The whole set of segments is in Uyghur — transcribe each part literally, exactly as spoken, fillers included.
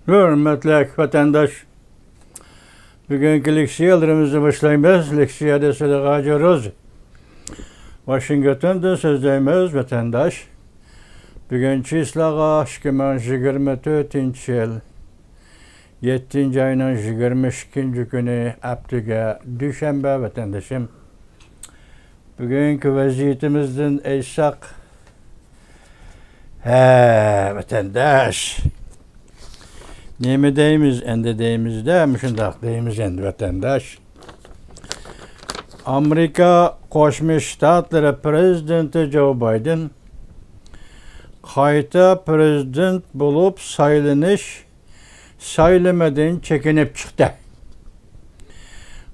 ھۆرمەتلىك ۋەتەنداش، بۈگۈنكى لېكسىيەلىرىمىزنى باشلايمىز. لېكسىيەدە سىلىغا جوروز. ۋاشىنگتوندىن سۆزلەيمىز، ۋەتەنداش. بۈگۈن چىسلاغا ئىككى مىڭ يىگىرمە تۆتىنچى يىل، يەتتىنچى ئاينىڭ يىگىرمە ئىككىنچى كۈنى، ئەپتىگە دۈشەنبە، ۋەتەندىشىم. بۈگۈنكى ۋەزىيىتىمىزدىن ئېيتساق، ھە، ۋەتەنداش. نېمە دەيمىز ئەمدى دەيمىز-دە، مۇشۇنداق دەيمىز ئەمدى، ۋەتەنداش. ئامېرىكا قوشما شتاتلىرى پرېزىدېنتى جو بايدېن قايتا پرېزىدېنت بولۇپ سايلىنىش سايلىمىدىن چېكىنىپ چىقتى.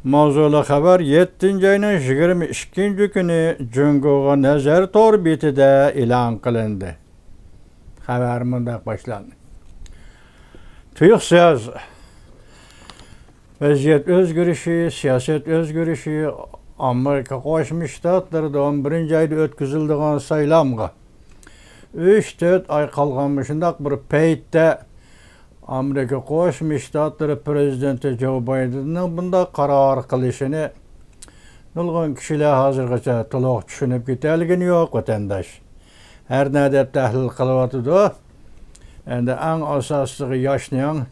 ماۋزۇلۇق خەۋەر يەتتىنچى ئاينىڭ يىگىرمە ئىككىنچى كۈنى جۇڭگوغا نەزەر تور بېتىدە ئېلان قىلىندى. خەۋەر مۇنداق باشلاندى. تۇيۇقسىز ۋەزىيەت ئۆزگىرىشى، سىياسەت ئۆزگىرىشى، ئامېرىكا قوشما شتاتلىرىدا ئون بىرىنچى ئايدا ئۆتكۈزۈلىدىغان سايلامغا ئۈچ تۆت ئاي قالغان مۇشۇنداق بىر پەيتتە، ئامېرىكا قوشما شتاتلىرى پرېزىدېنتى جو بايدېننىڭ بۇنداق قارار قىلىشىنى نۇرغۇن كىشىلەر ھازىرغىچە تولۇق چۈشىنىپ كېتەلىگىنى يوق، ۋەتەنداش. ھەر نەدەپ تەھلىل قىلىۋاتىدۇ. ئەمدى ئەڭ ئاساسلىقى ياشنىڭ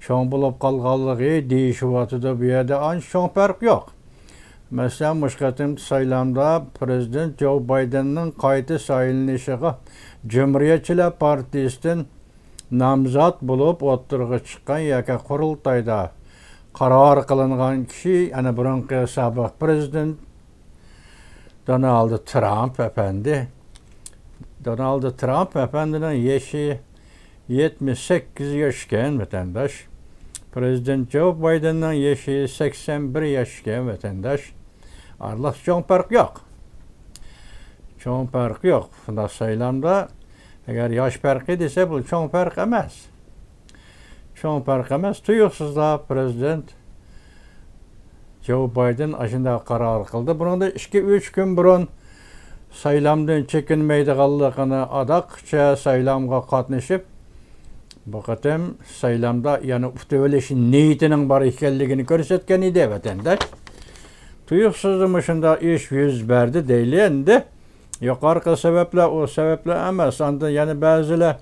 چوڭ بولۇپ قالغانلىقى دېيىشىۋاتىدۇ. بۇ يەردە ئانچە چوڭ پەرق يوق. مەسىلەن، مۇشۇ قېتىمقى سايلامدا پرېزىدېنت جو بايدېننىڭ قايتا سايلىنىشىغا جۇمھۇرىيەتچىلەر پارتىيىسىدىن نامزات بولۇپ ئوتتۇرىغا چىققان ياكى قۇرۇلتايدا قارار قىلىنغان كىشى، يەنى بۇرۇنقى سابىق پرېزىدېنت دونالد ترامپ ئەپەندى. دونالد ترامپ ئەپەندىنىڭ يېشى يەتمىش سەككىز ياش ئىكەن، ۋەتەنداش. پرېزىدېنت جو بايدېننىڭ يېشى سەكسەن بىر ياش ئىكەن، ۋەتەنداش. ئارىلىقتا چوڭ پەرق يوق. چوڭ پەرق يوق. بۇنداق سايلامدا ئەگەر ياش پەرقى دېسە، بۇ چوڭ پەرق ئەمەس. چوڭ پەرق ئەمەس. تۇيۇقسىزلا پرېزىدېنت جو بايدېن ئاشۇنداق قارار قىلدى. بۇنىڭدىن ئىككى، ئۈچ كۈن بۇرۇن سايلامدىن چېكىنمەيدىغانلىقىنى، ئاداققىچە سايلامغا قاتنىشىپ، بۇ قېتىم سايلامدا يەنە ئۇتۇۋېلىش نىيىتىنىڭ بار ئىكەنلىكىنى كۆرسەتكەن ئىدى، ۋەتەنداش. تۇيۇقسىزلا مۇشۇنداق ئىش يۈز بەردى دەيلى ئەمدى. يۇقىرىقى سەۋەبلەر ئۇ سەۋەبلەر ئەمەس. ئاندىن يەنە بەزىلەر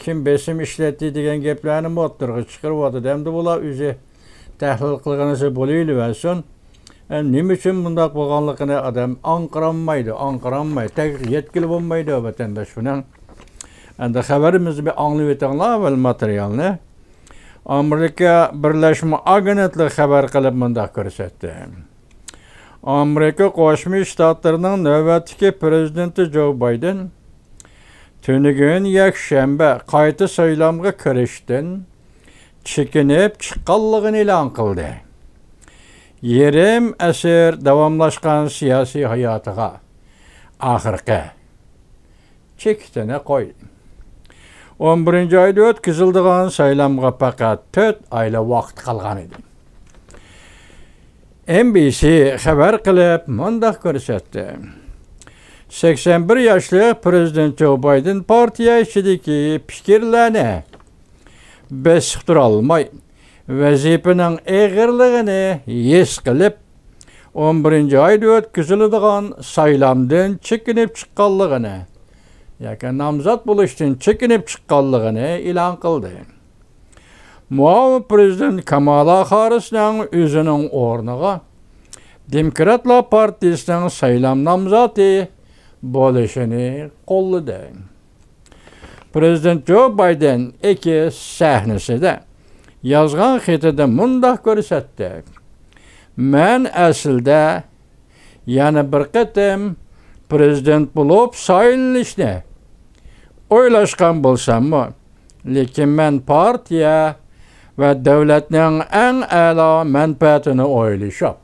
كىم بېسىم ئىشلەتتى دېگەن گەپلەرنىمۇ ئوتتۇرىغا چىقىرىۋاتىدۇ. ئەمدى بۇلار ئۆزى تەھلىل قىلغىنىسى بولۇۋېرىۋەرسۇن. ئە، نېمە ئۈچۈن بۇنداق بولغانلىقىنى ئادەم ئاڭقىرالمايدۇ، ئاڭقىرالماي، تەكلىپ يەتكىلى بولمايدۇ ۋەتەنداش بۇنىڭ. ئەمدى خەۋىرىمىزنى بىر ئاڭلىۋېتىڭلار، ئەۋۋەل ماتېرىيالنى. ئامېرىكا بىرلەشمە ئاگېنتلىقى خەۋەر قىلىپ مۇنداق كۆرسەتتى. ئامېرىكا قوشما شتاتلىرىنىڭ نۆۋەتتىكى پرېزىدېنتى جو بايدېن تۈنۈگۈن يەكشەنبە قايتا سايلامغا كىرىشتىن چېكىنىپ چىققانلىقىنى ئېلان قىلدى. يېرىم ئەسىر داۋاملاشقان سىياسىي ھاياتىغا ئاخىرقى چېكىتىنى قويدى. ئون بىرىنچى ئايدا ئۆتكۈزۈلىدىغان سايلامغا پەقەت تۆت ئايلا ۋاقىت قالغان ئىدى. ئېن بى سى خەۋەر قىلىپ مۇنداق كۆرسەتتى. سەكسەن بىر ياشلىق پرېزىدېنت جو بايدېن پارتىيە ئىچىدىكى پىكىرلەرنى بېسىپ تۇرالماي، ۋەزىپىنىڭ ئېغىرلىقىنى ھېس قىلىپ، ئون بىرىنچى ئايدا ئۆتكۈزۈلىدىغان سايلامدىن چېكىنىپ چىققانلىقىنى ياكى نامزات بولۇشتىن چېكىنىپ چىققانلىقىنى ئېلان قىلدى. مۇئاۋىن پرېزىدېنت كامالا خاررىسنىڭ ئۆزىنىڭ ئورنىغا دېموكراتلار پارتىيىسىنىڭ سايلام نامزاتى بولۇشىنى قوللىدى. پرېزىدېنت جو بايدېن ئېكس سەھنىسىدە يازغان خېتىدە مۇنداق كۆرسەتتى: مەن ئەسلىدە يەنە بىر قېتىم پرېزىدېنت بولۇپ سايلىنىشنى ئويلاشقان بولساممۇ، لېكىن مەن پارتىيە ۋە دۆلەتنىڭ ئەڭ ئەلا مەنپەئەتىنى ئويلىشىپ،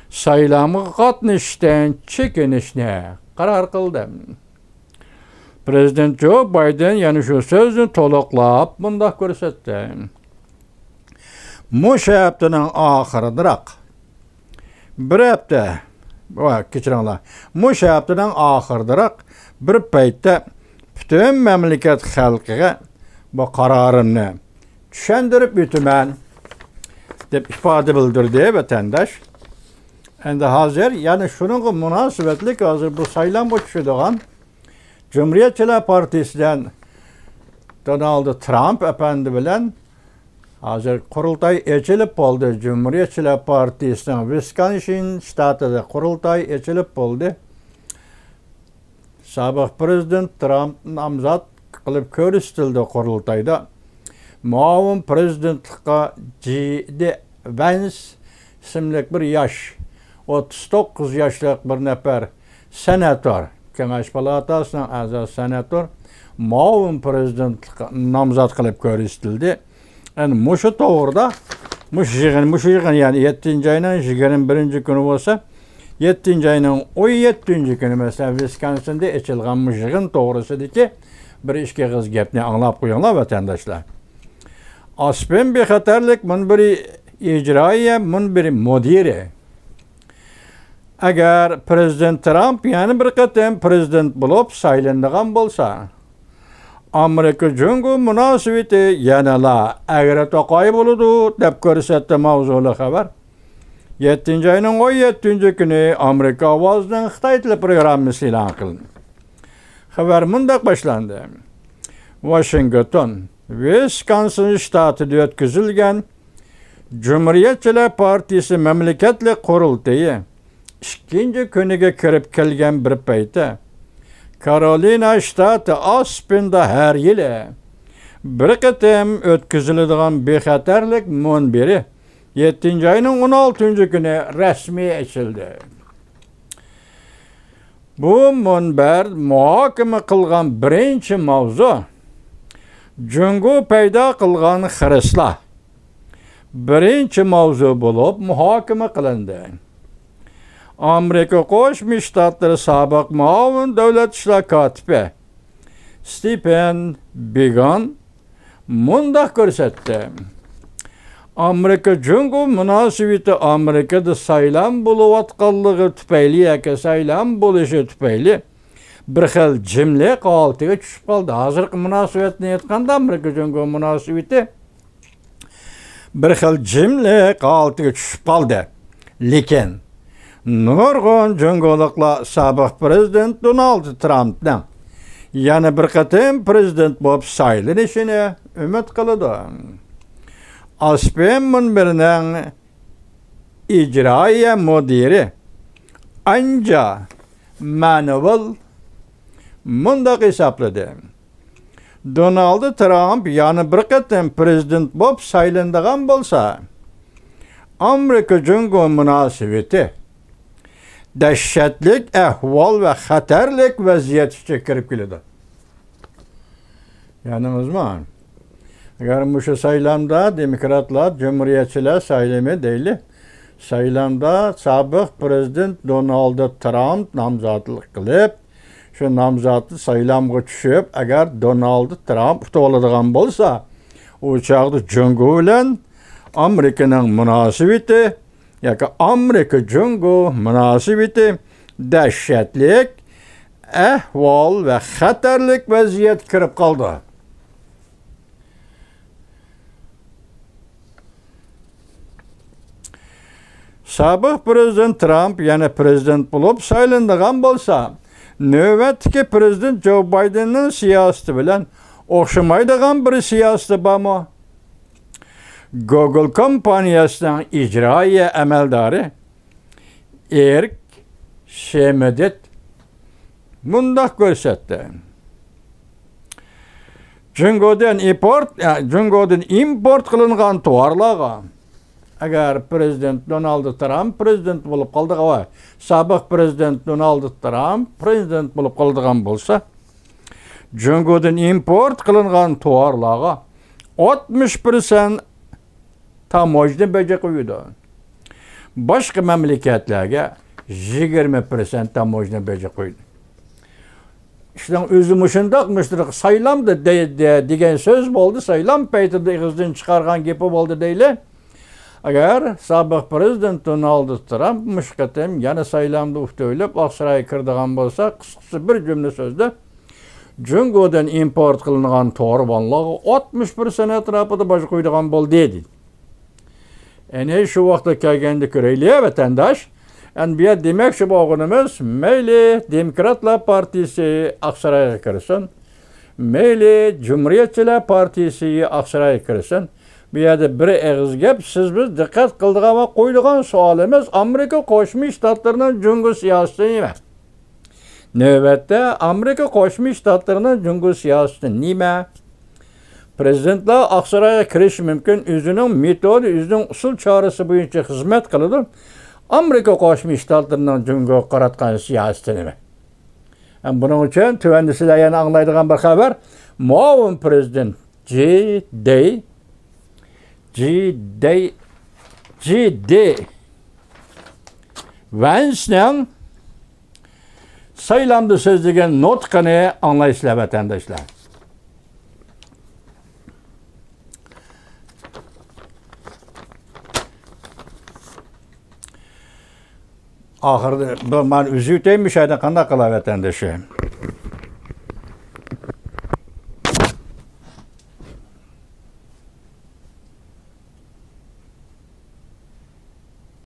سايلامغا قاتنىشىشتىن چېكىنىشنى قارار قىلدىم. پرېزىدېنت جو بايدېن يەنە شۇ سۆزنى تولۇقلاپ مۇنداق كۆرسەتتى: مۇشۇ ھەپتىنىڭ ئاخىرىدىراق، بىر ھەپتە، ۋاي، كەچۈرۈڭلار، مۇشۇ ھەپتىنىڭ ئاخىرىدىراق بىر پەيتتە پۈتۈن مەملىكەت خەلقىگە بۇ قارارىمنى چۈشەندۈرۈپ ئۆتىمەن، دەپ ئىپادە بىلدۈردى ۋەتەنداش. ئەمدى ھازىر يەنە شۇنىڭغا مۇناسىۋەتلىك، ھازىر بۇ سايلامغا چۈشىدىغان جۇمھۇرىيەتچىلەر پارتىيىسىدىن دونالد ترامپ ئەپەندى بىلەن ھازىر قۇرۇلتاي ئېچىلىپ بولدى. جۇمھۇرىيەتچىلەر پارتىيىسىنىڭ ۋىسكونسىن شتاتىدا قۇرۇلتاي ئېچىلىپ بولدى. سابىق پىرېزىدېنت ترامپ نامزات قىلىپ كۆرسىتىلدى قۇرۇلتايدا. مۇئاۋىن پىرېزىدېنتلىققا جې دى ۋەنس ئىسىملىك بىر ياش، ئوتتۇز توققۇز ياشلىق بىر نەپەر سېناتور، كېڭەش پالاتاسىنىڭ ئەزاسى سېناتور مۇئاۋىن پىرېزىدېنتلىققا نامزات قىلىپ كۆرسىتىلدى. ئەنە مۇشۇ توغرىدا، مۇشۇ يىغىن، مۇشۇ يىغىن، يەنى يەتتىنچى ئاينىڭ يىگىرمە بىرىنچى كۈنى بولسا، يەتتىنچى ئاينىڭ ئون يەتتىنچى كۈنى، مەسىلەن، ۋىسكونسىندا ئېچىلغان مۇشۇ يىغىن توغرىسىدىكى بىر ئىككى ئېغىز گەپنى ئاڭلاپ قويۇڭلار، ۋەتەنداشلار. ئاسپېن بىخەتەرلىك مۇنبىرى ئىجرائىيە مۇنبىرى مۇدىرى. ئەگەر پىرېزىدېنت ترامپ يەنە بىر قېتىم پىرېزىدېنت بولۇپ سايلىنىدىغان بولسا، ئامېرىكا جۇڭگو مۇناسىۋىتى يەنىلا ئەگرى توقاي بولىدۇ، دەپ كۆرسەتتى ماۋزۇلۇق خەۋەر. يەتتىنچى ئاينىڭ ئون يەتتىنچى كۈنى ئامېرىكا ئاۋازىنىڭ خىتاي تىلى پروگراممىسى ئېلان قىلىندى. خەۋەر مۇنداق باشلاندى. ۋاشىنگتون، ۋىسكونسىن شتاتىدا ئۆتكۈزۈلگەن جۇمھۇرىيەتچىلەر پارتىيىسى مەملىكەتلىك قۇرۇلتىيى ئىككىنچى كۈنىگە كىرىپ كەلگەن بىر پەيتتە، كارولىنا شتاتى ئاسپېندا ھەر يىلى بىر قېتىم ئۆتكۈزۈلىدىغان بىخەتەرلىك مۇنبىرى يەتتىنچى ئاينىڭ ئون ئالتىنچى كۈنى رەسمىي ئېچىلدى. بۇ مۇنبەر مۇھاكىمە قىلغان بىرىنچى ماۋزۇ جۇڭگو پەيدا قىلغان خىرىسلار بىرىنچى ماۋزۇ بولۇپ مۇھاكىمە قىلىندى. ئامېرىكا قوشما شتاتلىرى سابىق مۇئاۋىن دۆلەت ئىشلار كاتىپى ستېفېن بېگان مۇنداق كۆرسەتتى. ئامېرىكا جۇڭگو مۇناسىۋىتى ئامېرىكىدا سايلام بولۇۋاتقانلىقى تۈپەيلى ياكى سايلام بولۇشى تۈپەيلى بىر خىل جىملىق ھالىتىگە چۈشۈپ قالدى. ھازىرقى مۇناسىۋەتنى ئېيتقاندا، ئامېرىكا جۇڭگو مۇناسىۋىتى بىر خىل جىملىق ھالىتىگە چۈشۈپ قالدى. لېكىن نۇرغۇن جۇڭگولۇقلار سابىق پىرېزىدېنت دونالد ترامپنىڭ يەنە بىر قېتىم پىرېزىدېنت بولۇپ سايلىنىشىنى ئۈمىد قىلىدۇ. ئاسپېن مۇنبىرىنىڭ ئىجرائىيە مۇدىرى ئانجا مانۇۋېل مۇنداق ھېسابلىدى. دونالد ترامپ يەنە بىر قېتىم پىرېزىدېنت بولۇپ سايلىنىدىغان بولسا، ئامېرىكا جۇڭگو مۇناسىۋىتى دەھشەتلىك ئەھۋال ۋە خەتەرلىك ۋەزىيەت ئىچىگە كىرىپ كېلىدۇ. يەنىڭىزمۇ؟ ئەگەر مۇشۇ سايلامدا دېموكراتلار، جۇمھۇرىيەتچىلەر سايلىمى دەيلى، سايلامدا سابىق پىرېزىدېنت دونالد ترامپ نامزاتلىق قىلىپ، شۇ نامزاتلىق سايلامغا چۈشۈپ، ئەگەر دونالد ترامپ ئۇتۇۋالىدىغان بولسا، ئۇ چاغدا جۇڭگو بىلەن ئامېرىكىنىڭ مۇناسىۋىتى ياكى ئامېرىكا جۇڭگو مۇناسىۋىتى دەھشەتلىك ئەھۋال ۋە خەتەرلىك ۋەزىيەتكە كىرىپ قالدى. سابىق پىرېزىدېنت ترامپ يەنە پىرېزىدېنت بولۇپ سايلىنىدىغان بولسا، نۆۋەتتىكى پىرېزىدېنت جو بايدېننىڭ سىياسىتى بىلەن ئوخشىمايدىغان بىر سىياسىتى بارمۇ؟ گوگول كومپانىيەسىنىڭ ئىجرائىيە ئەمەلدارى ئېرىك شېمىدت مۇنداق كۆرسەتتى. جۇڭگودىن ئىمپورت، ئە، جۇڭگودىن ئىمپورت قىلىنغان تاۋارلارغا، ئەگەر پىرېزىدېنت دونالد ترامپ پىرېزىدېنت بولۇپ قالىدىغان، ۋە سابىق پىرېزىدېنت دونالد ترامپ پىرېزىدېنت بولۇپ قالىدىغان بولسا، جۇڭگودىن ئىمپورت قىلىنغان تاۋارلارغا ئاتمىش پىرسەنت تاموژنا بېجى قويىدۇ. باشقا مەملىكەتلەرگە يىگىرمە پىرسەنت تاموژنا بېجى قويىدۇ. ئىشنىڭ ئۆزى مۇشۇنداق، مۇشۇنداق سايلامدا دە-، دە-، دېگەن سۆز بولدى. سايلام پەيتىدە ئېغىزدىن چىقارغان گېپى بولدى دەيلى. ئەگەر سابىق پىرېزىدېنت دونالد ترامپ مۇشۇ قېتىم يەنە سايلامدا ئۇتۇۋېلىپ ئاقسارايغا كىرىدىغان بولسا، قىسقىسى بىر جۈملە سۆزدە، جۇڭگودىن ئىمپورت قىلىنغان توربانلارغا ئاتمىش پىرسەنت ئەتراپىدا باج قويىدىغان بولدى، دېدى. ئەنە شۇ ۋاقىتقا كەلگەندە كۆرەيلى، ۋەتەنداش. ئەمدى بۇ يەردە دېمەكچى بولغىنىمىز، مەيلى دېموكراتلار پارتىيىسى ئاقسارايغا كىرسۇن، مەيلى جۇمھۇرىيەتچىلەر پارتىيىسى ئاقسارايغا كىرسۇن، بۇ يەردە بىر ئېغىز گەپ، سىز بىز دىققەت قىلىدىغان ۋە قويىدىغان سوئالىمىز، ئامېرىكا قوشما شتاتلىرىنىڭ جۇڭگو سىياسىتى نېمە؟ نۆۋەتتە ئامېرىكا قوشما شتاتلىرىنىڭ جۇڭگو سىياسىتى نېمە؟ پرېزىدېنتلار ئاقسارايغا كىرىشى مۇمكىن، ئۆزىنىڭ مېتودى، ئۆزىنىڭ ئۇسۇل چارىسى بويىچە خىزمەت قىلىدۇ. ئامېرىكا قوشما شتاتلىرىنىڭ جۇڭگوغا قاراتقان سىياسىتى نېمە؟ ھەم بۇنىڭ ئۈچۈن تۆۋەندە سىلەر يەنە ئاڭلايدىغان بىر خەۋەر. مۇئاۋىن پرېزىدېنت جې دې، جې دې، جې دې ۋەنسنىڭ سايلامدا سۆزلىگەن نۇتقىنى ئاڭلايسىلەر، ۋەتەنداشلار. ئاخىرىدا بۇ مانا ئۈزۈۋېتەيمۇ شۇ يەردە، قانداق قىلا ۋەتەندىشى؟